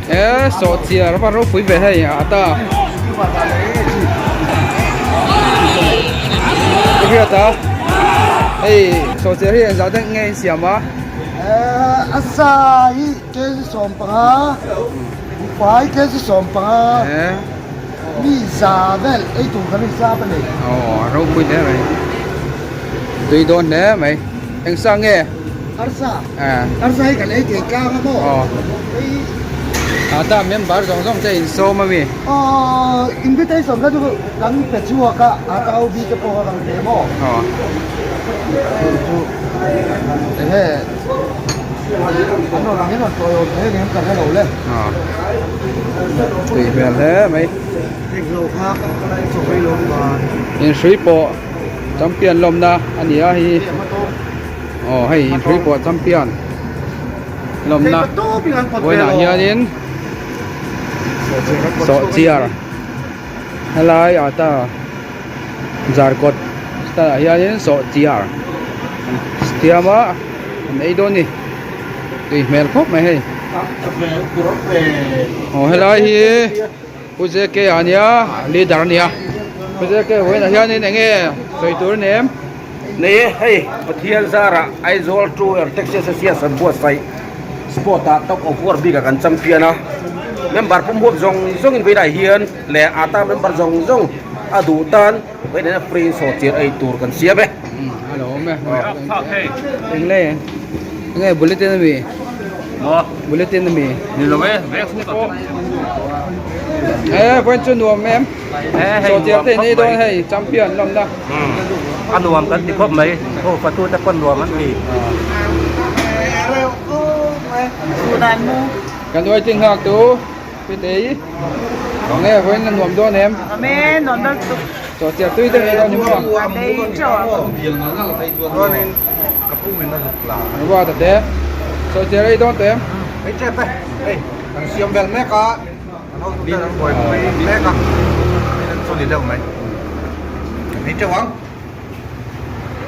E sawhchiar a ropui ve hei a ta ka hriat a hei sawhchiar hi engzah deuh nge in siam a a sa hi kg 15 buhfai kg 15 mi za vel ei tur kan insiam a ni aw a ropui hle mai tui dawn hle mai eng sa nge Arsa arsa hi kan ei thei tlang a maw hei a ta member zawng zawng te insawm a mi aw invitation kha chu kan pe chhuak a a ta ho bik te pawh kha kan pe maw aw chu enge an rawn ang in rawn tawiawm thei ang em ka hre lo le aw tui hmel hle mai englo kha chaw ei lo ban inhrui pawh champion lawmna a ni a hei aw hei inhrui pawh champion lawmna vawiinah hianin sawhchiar helai ah ta zarkawt style ah hianin sawhchiar an siam a an ei dawn a ni tui hmel khawp mai hei aw helai hi. Pu JK a nia leader a nia Pu JK vawiinah hianin eng nge sawi tur a ni em? Nei e, hei Pathian zarah Aizawl True Air Taxi Association buatsaih sport ah Tug of War bikah kan champion a, member pum huap zawng zawngin vawiinah hian leh ata member zawng zawng a duh tan vawiinah hian free in sawhchiar ei tur kan siam e. A lo awm e, eng le eng nge bulletin ami? Maw? Bulletin ami? Ni lo e, vek chu ka E, vawiin chu nuam em? E, hei Sawhchiar nuam te in ei khawp dawn mai. hei, champion lawmna. A nuam kan ti khawp mai, aw fatu te pawn nuam an ti. Kan waiting nghak tu Pitei, eng nge vawiin la nuam dawn em? Nuam e, nuam dawn tuk. Sawhchiar tui deuh ei dawn ni maw? Ei teuh ang. Ruata te sawhchiar ei dawn teh em? Ei tep e, hei kan siam vel mek a, kan hotu ten an buaipui mek a, hei an chu ni deuh mai, ei teuh ang.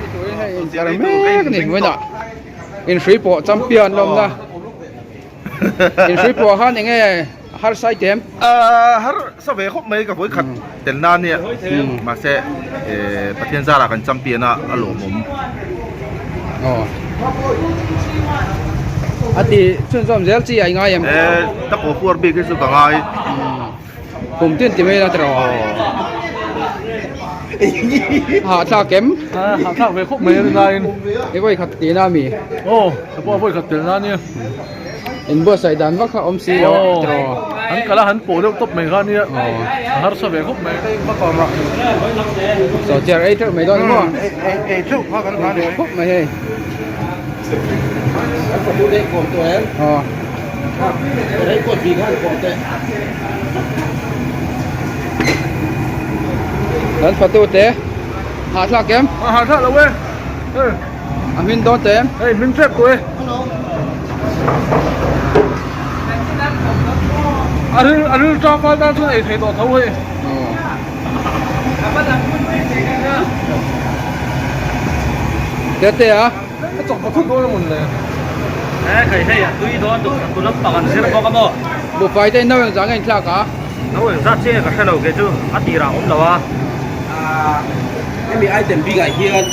Ei turin hei intlar mek a ni vawiinah inhrui pawh champion lawmna. Inhrui pawh khan eng nge harsa i tem? Harsa ve khawp mai ka vawi khat tel na nia mahse Pathian zarah kan champion a a lawmawm. Aw. A ti chhunzawm zel chi a i ngai em? Ka aw puar bik hi chu ka ngai. Kum tin ti mai la tiraw? Hahthlak em? Hahthlak ve khawp mai a ni nain. I vawi khat tihna a mi? Aw, ka pawh a vawi khat telna a nia. In buatsaih dan vak kha awm si lo tiraw? An kal a, han pawh deuh tawp mai kha a nia. A harsa ve khawp mai. Sawhchiar ei theuh mai dawn ni maw? Ei theuh kha kan hlan ve khawp mai hei. Aw. Kan fatu te hahthlak em? A hahthlak lo e. A hmin dawn te em? Hei hmin tep tawh e. A ril a ril tang fal tan chuan ei thei tawh tho hei. Te te a. A chawk va thut dawn a mun le. He khai hei a tui dawn duh tu lampang an zir bawk a maw? Buhfai te no engzah nge inthlak a? No engzah chiah nge ka hre lo kei chu a tirah a awm lo a. Hemi item bikah hian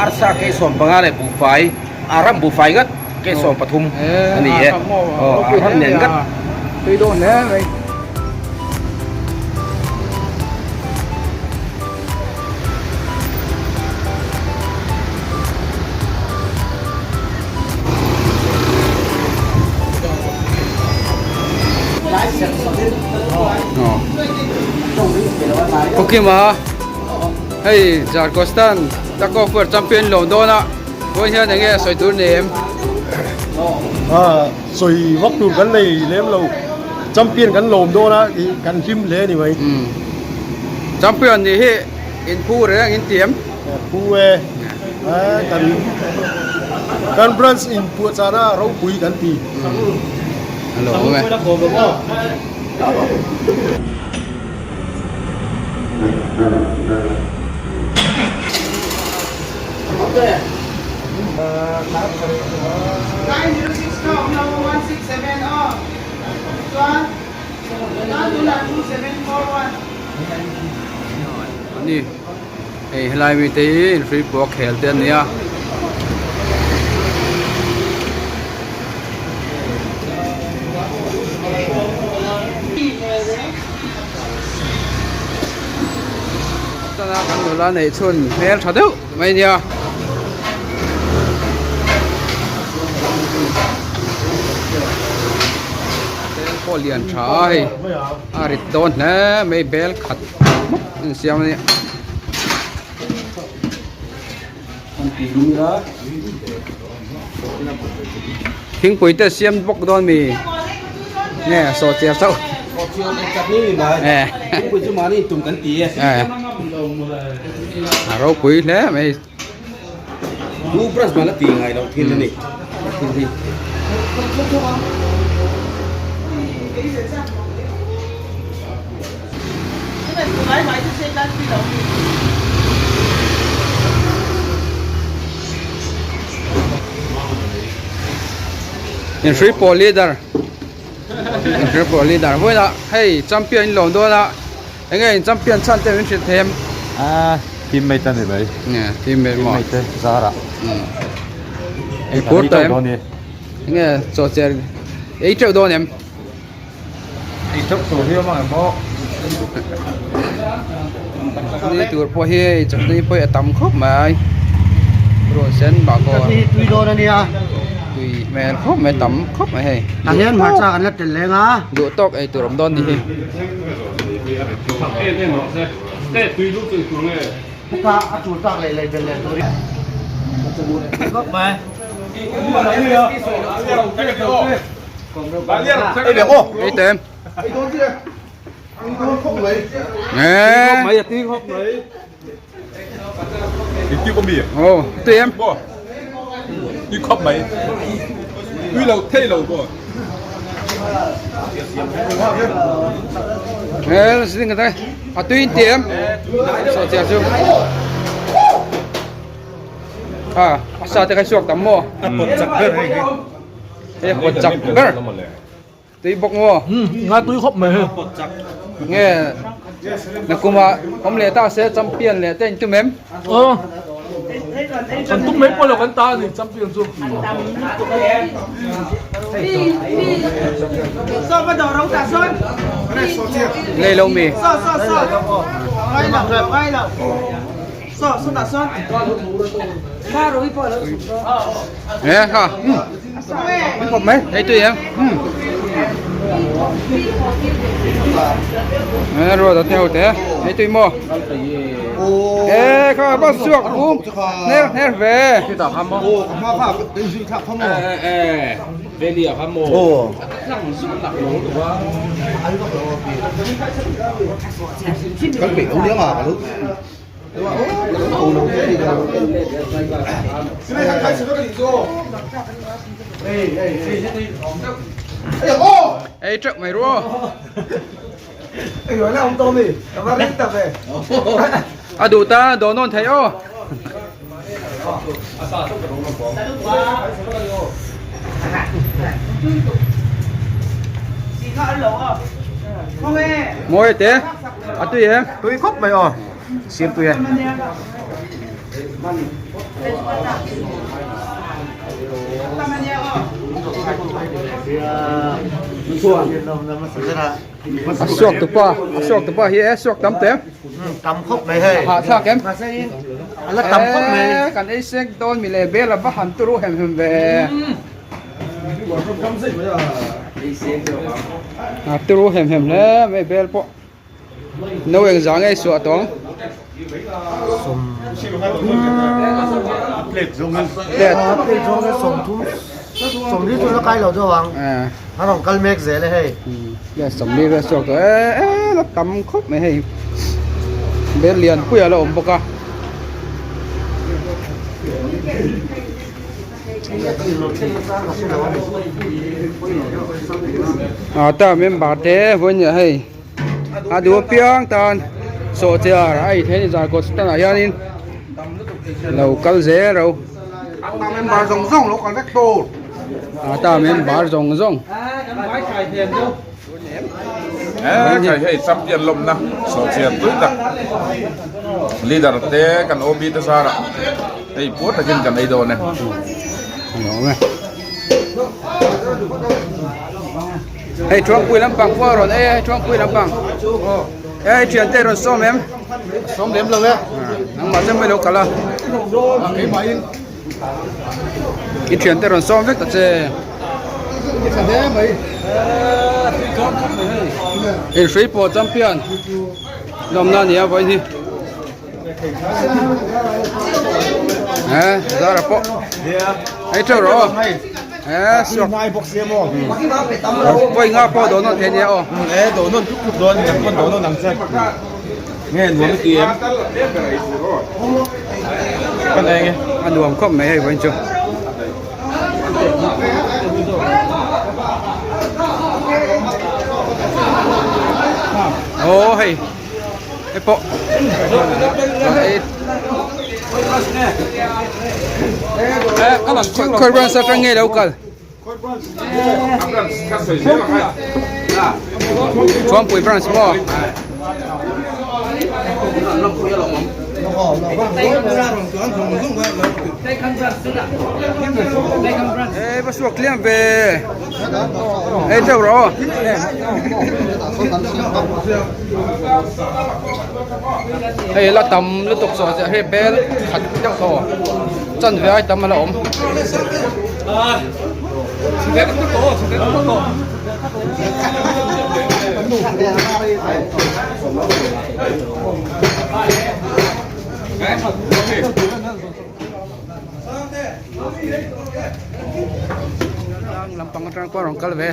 arsa ke 15 leh buhfai a ram buhfai ngat ke 13 a ni e. Aw a ram nen ngat. Tui dawn hle mai. Pukima hei Jharkhostan Taco Fuer champion lo dawn a vawiin hian enge sawi tur ni em? Sawi vak tur kan nei lem lo champion kan lawm dawn a kan hlim hle a ni mai. Champion nih hi in phu reng in ti em? Phu e kan kan branch in puahchahna ropui kan ti. A lo awm e. Ani hei helai mite hi inhrui pawh a khel te ania. Tana kan nula neih chhun hmel tha deuh mai ania. Bel pawh lian tha a hei a rit dawn hle mai bel khat hmawk a insiam a nia. Thingpui te siam bawk dawn mi nge sawhchiar chauh a ropui hle mai. Inhrui pawl leader inhrui pawl leader vawilah hei champion in lawm dawn a enge in champion chhan te min hrilh thei em ah teammate a ni mai teammate maw teammate te zarah ei pur tawh em enge chaw cher ei teuh dawn em. Ei teuh tur hi awm ang em aw. Chutney tur pawh hi hei chutney pawh hi a tam khawp mai run sen bakawr Chutney hi tui dawn a nia tui hmel khawp mai tam khawp mai hei tah hian hmarcha kan la tel leng a duh tawk ei tur awm dawn ni hi heta a tur tak leh leh belh leh tur hi Ei tem. Nè. Ồ, tùy em. Nè, xin người ta. À, tùy em. Sao chè chú. À, sao te khai suak tam mo. Hei a pawt chak ber tui bawk maw ngai tui khawp mai hei nge nakuma awm leh ta se champion leh te in tum em ờ kan tum mai pawh lo kan ta ani champion chu lei lo mi Nè ha. Thấy tùy em. Nè rồi đó theo thế. Thấy tùy mò. Ê kha bắt suộc bún. Nè nè về. Ei treuh mai ru. A duh ta dawn nawn thei aw. Mawi te a tui em? Tui khawp mai aw. Siam tui e. A suak tupa, a suak tupa hi e suak tam te. Tam khawp mai hei. Hah thlak em? A la tam khawp mai. E kan ei sek dawn mi leh bel a va han turu hem hem ve. A turu hem hem hle mai bel pawh. No eng zah ngei suah tawng. Plate zawngin. Plate. Plate zawngin 30 40 chu la kai lo deuh ang. A rawn kal mek zel e hei. Plate 40 vel suak tawh e e la tam khawp mai hei. Bel lian pui a la awm bawk a. A ta member te vawiin ah hei. A duh apiang tan sawhchiar a ei theih a ni zarkawt stanah hianin lo kal zel ro. A member zawng zawng lo kal vek tur. A ta member zawng zawng. Hei hei champion lawmna sawhchiar tui tak leader te kan OB te zarah hei puar takin kan ei dawn e. Hei Thuangpui lampang pawh a rawn ei a, hei Thuangpui lampang. Hei thiante rawn sawm em? Sawm lem lo e. Nangmah chu mai lo kal a. Keimahin. I thiante rawn sawm vek ta che. I tha hle mai. Hei hrui pawh champion lawmna a ni a vawiin hi. He zara pawh. Hei theuh rawh aw. He suak. Vawi nga pawh dawn nawn thei nia aw. He dawn nawn tluk tluk dawn nang pawn dawn nawn ang che. Nge nuam i ti em? Kan eng e. A nuam khawp mai hei vawiin chu. Aw hei hei pawh khawi branch atang nge lo kal Thuampui branch maw Ê va suak tliam ve Ê theuh rawh aw Hei la tam lutuk saw chiah hei bel khat deuh tawh chan ve ai tam a la awm. Lampang atang pawh a rawn kal ve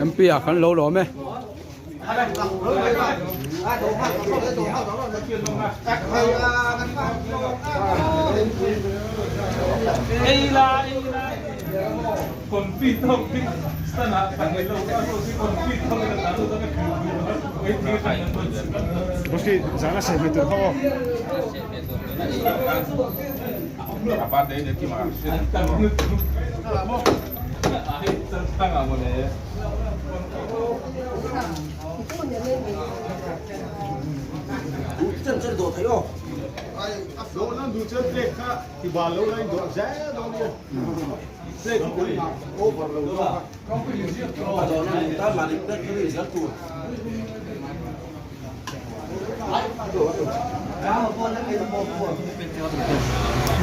MP ah khan lo lawm e.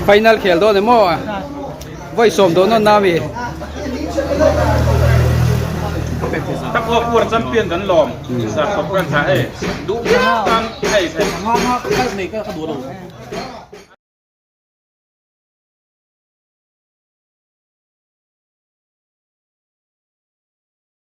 Final khel dawn emaw vawi sawm dawn nawn na mi. Tak aw pur champion kan lawm sar tawp kan tha hei duh tan hei.